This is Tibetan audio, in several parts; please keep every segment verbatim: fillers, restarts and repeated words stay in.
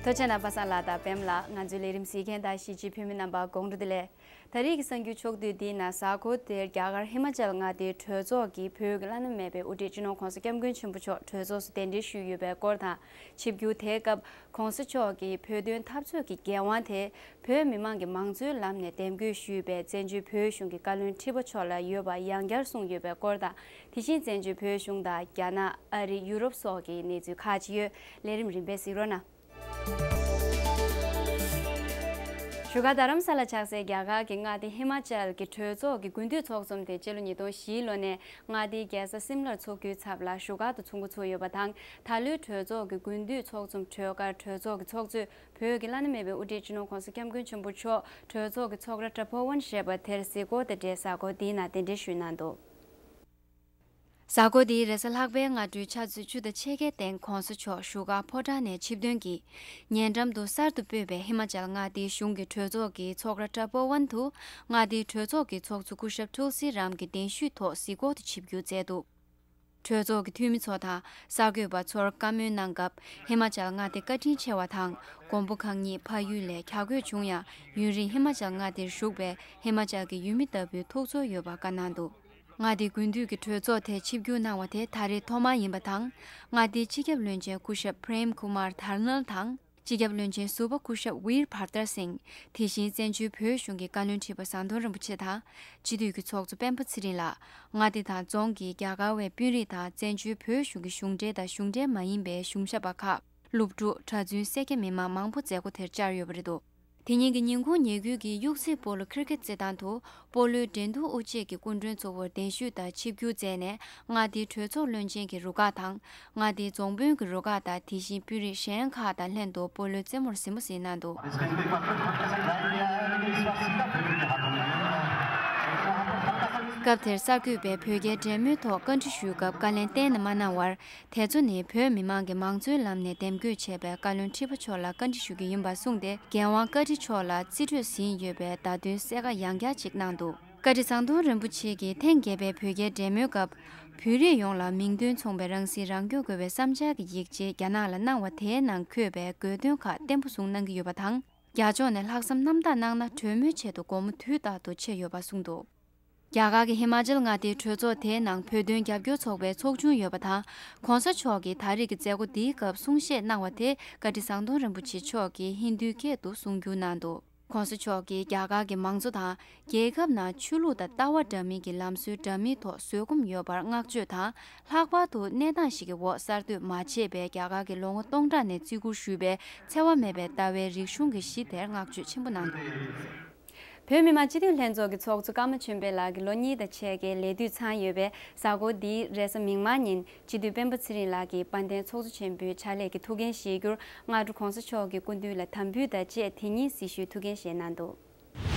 ཐུགས་རྗེ་གནང་པ་སངས་ལགས་དང་པདྨ་ལགས། ང་ཚོའི་ལས་རིམ་གཟིགས་མཁན་དང་གཞིས་བྱེས་བོད་མི་རྣམ་པ་དགོང་དྲོ་བདེ་ལེགས། ད་རེས་ཀྱི་གསར་འགྱུར་ཕྱོགས་བསྡུས་འདིའི་ནང་གཟའ་འཁོར་དེར་རྒྱ་གར་ཧི་མ་ཅལ་མངའ་སྡེའི་གྲོས་ཚོགས་ཀྱི་བོད་ཀྱི་བླ་ན་མེད་པའི་དབུ་ཁྲིད་སྤྱི་ནོར་༸གོང་ས་༸སྐྱབས་མགོན་ཆེན་པོ་མཆོག་གྲོས་ཚོགས་སུ་གདན་འདྲེན་ཞུས་ཡོད་པའི་སྐོར་དང་། ཆིབས་བསྒྱུར་དེའི་སྐབས་༸གོང་ས་མཆོག་གིས་བོད་དོན་འཐབ་རྩོད་ཀྱི་འགན་དབང་དེ་བོད་མི་མང་གིས་མང་གཙོའི་ལམ་ནས་འདེམས་བསྐོ་ཞུས་པའི་བཙན་བྱོལ་བོད་གཞུང་གི་བཀའ་བློན་ཁྲི་པ་མཆོག་ལ་ཡོད་པ་ཡང་བསྐྱར་གསུངས་ཡོད་པའི་སྐོར་དང་། དེ་བཞིན་བཙན་བྱོལ་བོད་གཞུང་དང་རྒྱ་ནག་ཨ་རི། ཡུ་རོབ་སོགས་ཀྱི་གནས་ཚུལ་ཁག་ཅིག་ཡོད། ལས་རིམ་རིམ་པས་གཟིགས་རོགས་གནང་། བཞུགས་སྒར་རྡ་རམ་ས་ལར་ཆགས་སའི་རྒྱ་གར་གྱི་མངའ་སྡེ་ཧི་མ་ཅལ་གྱི་གྲོས་ཚོགས་ཀྱི་དགུན་དུས་ཚོགས་འཛོམས་དེ་སྤྱི་ལོ་ཉིས་སྟོང་བཞིའི་ལོ་ནས་མངའ་སྡེའི་རྒྱལ་ས་སིམ་ལར་འཚོགས་རྒྱུའི་ཚབ་ལ་བཞུགས་སྒར་དུ་ཚོགས་འགོ་ཚུགས་ཡོད་པ་དང་། ད་ལོའི་གྲོས་ཚོགས་ཀྱི་དགུན་དུས་ཚོགས་འཛོམས་གྲོས་ཁར་གྲོས་ཚོགས་ཀྱི་ཚོགས་གཙོས་བོད་ཀྱི་བླ་ན་མེད་པའི་དབུ་ཁྲིད་སྤྱི་ནོར་༸གོང་ས་༸སྐྱབས་མགོན་ཆེན་པོ་མཆོག་གྲོས་ཚོགས་ཀྱི་ཚོགས་ར་ཊ་པོ་ཝན་ཞེས་པ་དེར་གཟིགས་སྐོར་དང་འབྲེལ་གཟའ་འཁོར་འདིའི་ནང་གདན་འདྲེན་ཞུས་གནང་འདུག། གཟའ་འཁོར་འདིའི་རེས་གཟའ་ལྷག་པའི་སྔ་དྲོའི་ཆུ་ཚོད་བཅུ་དང་ཕྱེད་ཀའི་སྟེང་༸གོང་ས་མཆོག་བཞུགས་སྒར་ཕོ་བྲང་ནས་ཆིབས་ཐོན་གྱིས། ཉེ་འགྲམ་དུ་གསར་དུ་སྤོས་པའི་ཧི་མ་ཅལ་མངའ་སྡེའི་གཞུང་གི་གྲོས་ཚོགས་ཀྱི་ཚོགས་ར་ཊ་པོ་ཝན་དུ་མངའ་སྡེའི་གྲོས་ཚོགས་ཀྱི་ཚོགས་གཙོ་སྐུ་ཞབས་ཊུལ་སི་རམ་གྱི་གདན་ཞུས་ཐོག་གཟིགས་སྐོར་དུ་ཆིབས་བསྒྱུར་མཛད་འདུག། གྲོས་ཚོགས་ཀྱི་འཐུས་མི་ཚོ་དང་གསར་འགོད་པ་ཚོར་བཀའ་མོལ་གནང་སྐབས། ཧི་མ་ཅལ་མངའ་སྡེ་བཀའ་དྲིན་ཆེ་བ་དང་། མགོན་པོ་གང་ཉིད་ཕ་ཡུལ་ལས་གྱ་དགོས་བྱུང་ཡང་། ཡུན་རིང་ཧི་མ་ཅལ་མངའ་སྡེར་བཞུགས་པའི་ཧི་མ་ཅལ་གྱི་ཡུལ་མི་ལྟ་བུའི་ཐུགས་ཚོར་ཡོད་པ་བཀའ་གནང་འདུག། མངའ་སྡེའི་དགུན་དུས་ཀྱི་གྲོས་ཚོགས་དེ་ཆིབས་བསྒྱུར་གནང་བ་དེ་ད་རེས་ཐོག་མ་ཡིན་པ་དང་། མངའ་སྡེའི་སྤྱི་ཁྱབ་བློན་ཆེན་སྐུ་ཞབས་པྲེམ་ཀུ་མར་དྷར་ནལ་དང་། སྤྱི་ཁྱབ་བློན་ཆེན་ཟུར་པ་སྐུ་ཞབས་ཝིར་བྷར་ཏར་སིང་། དེ་བཞིན་བཙན་བྱོལ་བོད་གཞུང་གི་བཀའ་བློན་ཁྲི་པ་ཟམ་གདོང་རིན་པོ་ཆེ་དང་། སྤྱི་འཐུས་ཀྱི་ཚོགས་གཙོ་སྤེན་པ་ཚེ་རིང་ལགས། མངའ་སྡེ་དང་རྫོང་གི་རྒྱ་གར་བའི་དཔོན་རིགས་དང་། བཙན་བྱོལ་བོད་གཞུང་གི་གཞུང་འབྲེལ་དང་གཞུང་འབྲེལ་མ་ཡིན་པའི་གཞུང་ཞབས་པ་ཁག་སློབ་ཕྲུག་གྲྭ་བཙུན་སེར་སྐྱ་མི་མང་མང་པོ་མཛད་སྒོ་དེར་བཅར་ཡོད་པ་རེད་འདུག། དེ་ཉིན་གྱི་ཉིན་གུང་ཉེར་དགུ་གི་དབྱུག་རྩེད་སྤོ་ལོ་ཁིར་ཀེད་རྩེད་ཐང་དུ། སྤོ་ལོའི་འགྲན་བསྡུར་དབུ་འབྱེད་ཀྱི་སྐུ་མགྲོན་གཙོ་བོར་གདན་ཞུས་དང་ཆིབས་བསྒྱུར་མཛད་ནས། མངའ་སྡེའི་གྲོས་ཚོགས་བློན་ཆེན་གྱི་རུ་ཁག་དང་། མངའ་སྡེའི་རྫོང་དཔོན་གྱི་རུ་ཁག་དང་། དེ་བཞིན་དཔོན་རིགས་གཞན་ཁག་དང་ལྷན་དུ་སྤོ་ལོའི་རྩེད་མོར་གཟིགས་མོ་གཟིགས་གནང་འདུག། སྐབས་དེར་གསར་འགོད་པས་བོད་རྒྱའི་འབྲེལ་མོལ་ཐོག་བཀའ་འདྲི་ཞུས་སྐབས། བཀའ་ལན་གཏན་ནས་མ་གནང་བར། དེ་ཚོ་ནི་བོད་མི་མང་གིས་མང་གཙོའི་ལམ་ནས་འདེམས་བསྐོས་བྱས་པའི་བཀའ་བློན་ཁྲི་པ་མཆོག་ལ་བཀའ་འདྲི་ཞུ་རྒྱུ་ཡིན་པ་གསུངས་ཏེ། འགན་དབང་བཀའ་ཁྲི་མཆོག་ལ་རྩིས་སྤྲོད་ཟིན་ཡོད་པའི་བརྡ་དོན་གསལ་ཁ་ཡང་བསྐྱར་ཅིག་གནང་འདུག། བཀའ་ཁྲི་ཟམ་གདོང་རིན་པོ་ཆེ་གིས་ཐེངས་བརྒྱད་པའི་བོད་རྒྱའི་འབྲེལ་མོལ་སྐབས། བོད་རིགས་ཡོངས་ལ་མིང་དོན་མཚུངས་པའི་རང་སྲིད་རང་སྐྱོང་དགོས་པའི་བསམ་འཆར་གྱི་ཡིག་ཆ་རྒྱ་ནག་ལ་གནང་བ་དེའི་ནང་འཁོད་པའི་དགོས་འདུན་ཁག་བརྟན་པོ་བཟུང་གནང་གི་ཡོད་པ་དང་། རྒྱ་ཕྱོགས་ནས་ལྷག་བསམ་རྣམ་དག་གནང་ན། གྲོས་མོལ་ཆེད་དུ་སྒོ་མོ་དུས་རྟག་ཏུ་ཕྱེ་ཡོད་པ་གསུངས་འདུག། རྒྱ་གར་གྱི་ཧི་མ་ཅལ་མངའ་སྡེའི་གྲོས་ཚོགས་དེའི་ནང་བོད་དོན་རྒྱབ་སྐྱོར་ཚོགས་པའི་ཚོགས་ཆུང་ཡོད་པ་དང་། ༸གོང་ས་མཆོག་གིས་ད་རེས་ཀྱི་མཛད་སྒོ་འདིའི་སྐབས་གསུང་བཤད་གནང་བ་དེ། བཀའ་ཁྲི་ཟམ་གདོང་རིན་པོ་ཆེ་མཆོག་གིས་ཧིན་རྡུའི་སྐད་དུ་གསུང་བསྒྱུར་གནང་འདུག། ༸གོང་ས་མཆོག་གིས་རྒྱ་གར་གྱི་མང་གཙོ་དང་། རྒྱལ་ཁབ་ནང་ཆོས་ལུགས་དང་ལྟ་བ་འདྲ་མིན་གྱི་ལམ་སྲོལ་འདྲ་མིན་ཐོག་བཟོད་སྒོམ་ཡོད་པར་བསྔགས་བརྗོད་དང་། ལྷག་པར་དུ་གནས་སྟངས་ཤིག་གི་འོག་གསར་གཏོད་མ་བྱས་པའི་རྒྱ་གར་གྱི་ལོ་ངོ་སྟོང་ཕྲག་ནས་བརྩི་བཀུར་ཞུས་པའི་འཚེ་བ་མེད་པའི་ལྟ་བའི་རིག་གཞུང་གི་གཞི་དེར་བསྔགས་བརྗོད་ཆེན་པོ་གནང་འདུག། བོད་མི་མང་སྤྱི་འཐུས་ལྷན་ཚོགས་ཀྱི་ཚོགས་གཙོ་ཀརྨ་ཆོས་འཕེལ་ལགས་ཀྱི་ལོ་གཉིས་དང་ཕྱེད་ཀའི་ལས་དུས་ཚང་ཡོད་པའི་གཟའ་འཁོར་འདིའི་རེས་གཟའ་མིག་དམར་ཉིན་སྤྱི་འཐུས་སྤེན་པ་ཚེ་རིང་ལགས་ཀྱིས་དཔལ་ལྡན་ཚོགས་གཙོ་ཆེན་པོའི་ཕྱག་ལས་ཀྱི་ཐུགས་འགན་བཞེས་རྒྱུར། སྔ་དྲོ་༸གོང་ས་མཆོག་གི་སྐུ་མདུན་ལ་དམ་འབུལ་དང་བཅས་དེ་ཉིན་སྲི་ཞུའི་ཐུགས་འགན་བཞེས་གནང་འདུག།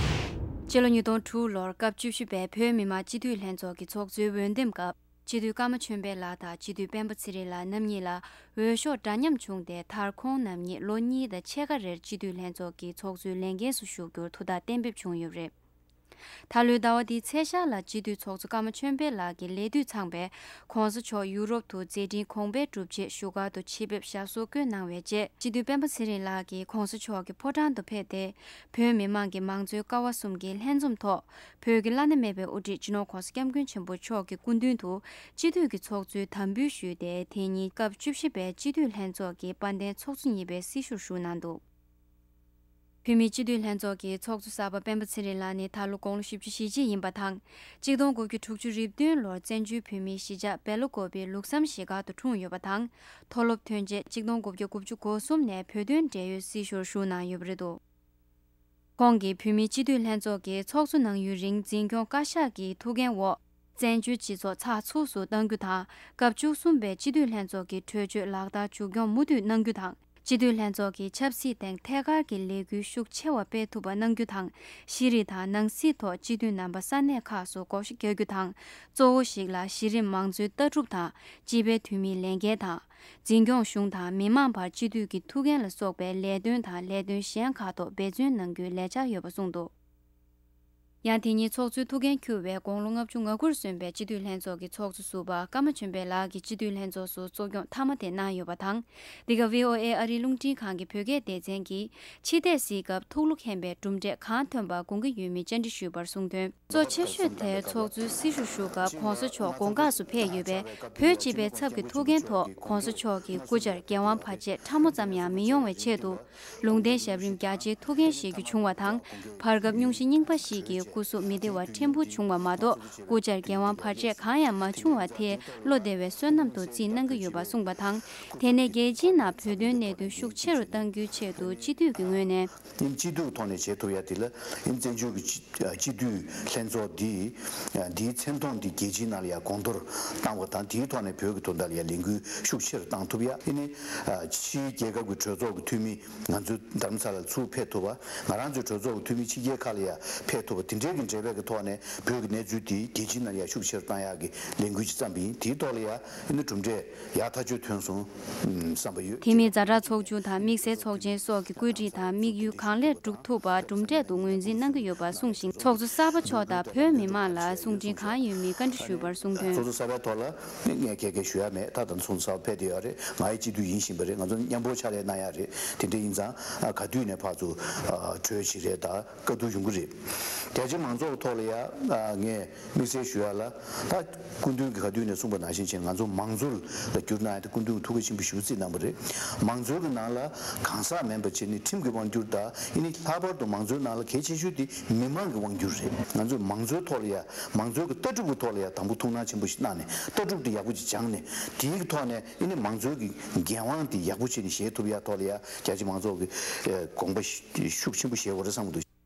སྤྱི་ལོ་ཉིས་སྟོང་དྲུག་ལོར་སྐབས་བཅུ་བཞི་པའི་བོད་མི་མང་སྤྱི་འཐུས་ལྷན་ཚོགས་ཀྱི་ཚོགས་གཙོའི་འོས་འདེམས་སྐབས། སྤྱི་འཐུས་ཀརྨ་ཆོས་འཕེལ་ལགས་དང་སྤྱི་འཐུས་སྤེན་པ་ཚེ་རིང་ལགས་རྣམ་གཉིས་ལ་འོས་ཤོག་འདྲ་མཉམ་བྱུང་སྟེ། མཐར་ཁོང་རྣམ་གཉིས་ལོ་གཉིས་དང་ཕྱེད་ཀ་རེར་སྤྱི་འཐུས་ལྷན་ཚོགས་ཀྱི་ཚོགས་གཙོའི་ལས་འགན་སུ་ཞུགས་རྒྱུར་ཐུགས་ཐག་གཏན་འབེབས་བྱུང་ཡོད་པ་རེད། ད་ལོའི་ཟླ་བ་འདིའི་ཚེས་ཤར་ལ་སྤྱི་འཐུས་ཚོགས་གཙོ་ཀརྨ་ཆོས་འཕེལ་ལགས་ཀྱི་ལས་དུས་ཚང་བའི་༸གོང་ས་མཆོག་ཡུ་རོབ་ཏུ་མཛད་འཕྲིན་གོང་འཕེལ་སྒྲུབ་ཆེད་བཞུགས་སྒར་དུ་ཆེད་ཕེབས་ཞབས་སོར་བཀོད་གནང་བའི་རྗེས། སྤྱི་འཐུས་སྤེན་པ་ཚེ་རིང་ལགས་ཀྱིས་༸གོང་ས་མཆོག་གི་ཕོ་བྲང་དུ་ཕེབས་ཏེ། བོད་མི་མང་གི་མང་གཙོའི་ཀ་བ་གསུམ་གྱི་ལྷན་འཛོམས་ཐོག་བོད་ཀྱི་བླ་ན་མེད་པའི་དབུ་ཁྲིད་སྤྱི་ནོར་༸གོང་ས་༸སྐྱབས་མགོན་ཆེན་པོ་མཆོག་གི་སྐུ་མདུན་དུ་སྤྱི་འཐུས་ཀྱི་ཚོགས་གཙོའི་དམ་འབུལ་ཞུས་ཏེ། དེ་ཉིན་སྐབས་བཅུ་བཞི་པའི་སྤྱི་འཐུས་ལྷན་ཚོགས་ཀྱི་དཔལ་ལྡན་ཚོགས་གཙོ་གཉིས་པའི་སྲི་ཞུར་ཞུགས་གནང་འདུག། བོད་མིའི་སྤྱི་འཐུས་ལྷན་ཚོགས་ཀྱི་ཚོགས་གཙོ་གསར་པ་སྤེན་པ་ཚེ་རིང་ལགས་ནི་ད་ལོ་དགུང་ལོ་བཞི་བཅུ་ཞེ་གཅིག་ཡིན་པ་དང་། གཅིག་སྟོང་དགུ་བརྒྱ་དྲུག་ཅུ་རེ་བདུན་ལོར་བཙན་བྱོལ་བོད་མིའི་གཞིས་ཆགས་སྦེལ་ཀོབ་པའི་ལུགས་བསམ་གཞིས་སྒར་དུ་འཁྲུངས་ཡོད་པ་དང་། མཐོ་སློབ་ཐོན་རྗེས་གཅིག་སྟོང་དགུ་བརྒྱ་དགུ་བཅུ་གོ་གསུམ་ནས་བོད་དོན་འབྲེལ་ཡོད་སྲི་ཞུར་ཞུགས་གནང་ཡོད་པ་རེད་འདུག། ཁོང་གིས་བོད་མིའི་སྤྱི་འཐུས་ལྷན་ཚོགས་ཀྱི་ཚོགས་གཙོ་གནང་ཡུན་རིང་འཛིན་སྐྱོང་བཀའ་ཤག་གི་ཐུགས་འགན་འོག་བཙན་བྱོལ་སྤྱི་ཚོགས་ཚགས་ཚུད་སུ་གཏང་རྒྱུ་དང་། སྐབས་བཅུ་གསུམ་པའི་སྤྱི་འཐུས་ལྷན་ཚོགས་ཀྱི་གྲོས་ཆོད་ལག་བསྟར་མཇུག་སྐྱོང་མུ་མཐུད་གནང་རྒྱུ་དང་། སྤྱི་འཐུས་ལྷན་ཚོགས་ཀྱི་ཆབ་སྲིད་སྟེང་ཐད་ཀར་གྱི་ལས་འགུལ་ཤུགས་ཆེ་བ་སྤེལ་ཐུབ་པ་གནང་རྒྱུ་དང་། ཤེས་རིག་དང་ནང་སྲིད་ཐོག་སྤྱི་འཐུས་རྣམ་པ་ས་གནས་ཁག་སུ་བགོ་བཤའ་རྒྱག་རྒྱུ་དང་། གཙོ་བོ་ཞིག་ལ་གཞི་རིམ་མང་གཙོའི་ལྟ་གྲུབ་དང་། སྤྱི་པའི་འཐུས་མིའི་ལས་འགན་དང་། འཛིན་སྐྱོང་གཞུང་དང་མི་མང་བར་སྤྱི་འཐུས་ཀྱི་ཐུགས་འགན་ལ་སོགས་པའི་ལས་དོན་དང་ལས་དོན་གཞན་ཁག་ཐོག་འབད་བརྩོན་གནང་རྒྱུའི་ལས་འཆར་ཡོད་པ་གསུངས་འདུག། ཡང་དེ་ཉིན་ཚོགས་གཙོའི་ཐུགས་འགན་འཁྱུར་བའི་དགུང་ལོ་ལྔ་བཅུ་ང་དགུར་སོན་པའི་སྤྱི་འཐུས་ལྷན་ཚོགས་ཀྱི་ཚོགས་གཙོ་ཟུར་པ་ཀརྨ་ཆོས་འཕེལ་ལགས་ཀྱིས་སྤྱི་འཐུས་ལྷན་ཚོགས་སུ་གཙོ་སྐྱོང་མཐའ་མ་དེ་གནང་ཡོད་པ་དང་། འདི་ག་བྷི་ཨོ་ཨེ་ཨ་རིའི་རླུང་འཕྲིན་ཁང་གི་བོད་སྐད་སྡེ་ཚན་གྱིས་ཕྱི་བལྟས་གཟིགས་སྐབས་ཐུགས་བློ་འཁེལ་པའི་གྲུབ་འབྲས་གང་ཐོན་པ་དགོངས་ཀྱི་ཡོད་མེད་བཅར་འདྲི་ཞུས་པར་གསུངས་དོན། གཙོ་ཆེ་ཤོས་དེ་ཚོགས་གཙོའི་སྲི་ཞུ་ཞུ་སྐབས་གོང་ས་མཆོག་དགོང་ཁ་སུ་ཕེབས་ཡོད་པས། བོད་སྤྱི་པའི་ཚབ་ཀྱི་ཐུགས་འགན་ཐོག་གོང་ས་མཆོག་གི་སྐུ་བཅར་འགན་དབང་བར་ཆད་ཕྲ་མོ་ཙམ་ཡང་མི་ཡོང་བའི་ཆེད་དུ། ལུང་བསྟན་ཞབས་རིམ་རྒྱ་ཆེའི་ཐུགས་འགན་བཞེས་རྒྱུ་བྱུང་བ་དང་། བར་སྐབས་སྙུང་གཞི་རྙིང་པ་ཞིག་གིས་སྐུ་གཟུགས་མི་བདེ་བ་ཕྲན་བུ་བྱུང་བ་མ་གཏོགས། སྐུ་བཅར་འགན་དབང་བར་ཆད་གང་ཡང་མ་བྱུང་བ་དེས་བློ་བདེ་བའི་བསོད་ནམས་དུ་བརྩིས་གནང་གི་ཡོད་པ་གསུངས་པ་དང་། དེ་ནས་རྒྱལ་སྤྱིའི་ནང་བོད་དོན་གནད་དོན་ཤུགས་ཆེ་རུ་གཏང་རྒྱུའི་ཆེད་དུ་སྤྱི་འཐུས་ཀྱི་ངོས་ནས། ཨིན་སྤྱི་འཐུས་ཐོག་ནས་བྱེད་ཐུབ་ཡ་དེ་ལ་ཨིན་བཙན་བྱོལ་གྱི་སྤྱི་སྤྱི་འཐུས་ལྷན་ཚོགས་འདིས་འདིའི་མཚན་མཐོང་འདི་རྒྱལ་སྤྱིའི་ནང་ལ་ཡང་གོང་མཐོར་བཏང་བ་དང་། དེའི་ཐོག་ནས་བོད་ཀྱི་དོན་དག་ལ་ཡང་ལས་འགུལ་ཤུགས་ཆེ་རུ་བཏང་ཐུབ་ཡ། ཨིན་ནི་ཕྱིའི་རྒྱལ་ཁབ་ཀྱི་གྲོས་ཚོགས་ཀྱི་འཐུས་མི་ང་ཚོའི་རྡ་རམ་ས་ལར་ཚུར་ཕེབས་ཐུབ་པ། ང་རང་ཚོའི་གྲོས་ཚོགས་ཀྱི་འཐུས་མི་ཕྱི་རྒྱལ་ཁག་ལ་ཡང་ཕེབས་ཐུབ་པ། དེ་འདྲའི་གི་འབྲེལ་བའི་གི་ཐོག་ནས་བོད་ཀྱི་གནས་ཚུལ་འདི་རྒྱལ་སྤྱིའི་ནང་ལ་ཡང་ཤུགས་ཆེ་རུ་བཏང་ཡག་གི་ལས་འགུལ་ཅིག་བརྩམས་པ་ཡིན། དེའི་ཐོག་ལ་ཡང་ཨིན་ནི་གྲུབ་འབྲས་ཡག་ཐག་ཆོད་ཐོན་སོང་བསམ་པ་ཡོད། དེ་མིན་ཛ་དྲག་ཚོགས་ཆུང་དང་དམིགས་བསལ་ཚོགས་ཆེན་སོགས་ཀྱི་བཀོད་སྒྲིག་དང་དམིགས་ཡུལ་གང་ལེགས་སྒྲུབ་ཐུབ་པར་གྲུབ་འབྲས་དུ་ངོས་འཛིན་གནང་གི་ཡོད་པ་གསུངས་ཤིང་། ཚོགས་གཙོ་གསར་པ་མཆོག་དང་བོད་མི་མང་ལ་གསུང་འཕྲིན་གང་ཡོད་མེད་བཀའ་འདྲི་ཞུས་པར་གསུངས་དོན། ཚོགས་གཙོ་གསར་པའི་ཐོག་ལ་ངས་ག་གེ་ཞུ་ཡ་མེད། ད་ད་ཚོགས་གཙོ་གསར་པ་ཕེབས་བསྡད་ཡོད་རེད། ང་ཡི་སྤྱི་འཐུས་ཡིན་བཞིན་པ་རེད། ང་ཚོ་མཉམ་པོ་ཕྱག་ལས་གནང་ཡ་རེད། དེ་འདྲ་ཡིན་ཙང་ག་དུས་ནས་ཕར་ཚུར་གྲོས་བྱེད་རེད། ད་བཀའ་བསྡུར་ཡོང་གི་རེད། རྒྱ་ཆེ་མང་ཚོགས་ཀྱི་ཐོག་ལ་ཡ་ངས་དམིགས་བསལ་ཞུ་ཡ་ལ། ད་སྐུ་མདུན་གྱིས་ག་དུས་ནས་གསུངས་པ་ནང་བཞིན་བྱས་ང་ཚོ་མང་གཙོ་ལ་བསྒྱུར་གནང་ཡ་དེ་སྐུ་མདུན་གྱིས་ཐུགས་ཁུར་ཆེན་པོ་ཞེ་པོ་བརྩིས་གནང་བ་རེད། མང་གཙོའི་གི་ནང་ལ་གང་ཟག་མིན་པ་བྱས་ནས་ཁྲིམས་ཀྱི་དབང་བསྒྱུར་དང་། ཨིན་ནི་ལྷག་པར་དུ་མང་གཙོའི་ནང་ལ་གལ་ཆེ་ཤོས་དེ་མི་མང་གི་དབང་བསྒྱུར་རེད། ང་ཚོས་མང་གཙོའི་ཐོག་ལ་ཡ་མང་གཙོའི་གི་ལྟ་གྲུབ་ཀྱི་ཐོག་ལ་ཡ་དང་པོ་ཐུགས་སྣང་ཆེན་པོ་ཞིག་གནང་ནས་ལྟ་གྲུབ་དེ་ཡག་པོ་ཅིག་སྦྱངས་ནས། དེའི་གི་ཐོག་ནས་ཨིན་ནི་མང་གཙོའི་གི་འགན་དབང་དེ་ཡག་པོ་བྱས་ནས་བཞེས་ཐུབ་ཡ་ཐོག་ལ་ཡ་རྒྱ་ཆེ་མང་ཚོགས་ཀྱི་དགོངས་པ་ཤུགས་ཆེན་པོ་བཞེས་དགོས་རེད་བསམ་གྱི་འདུག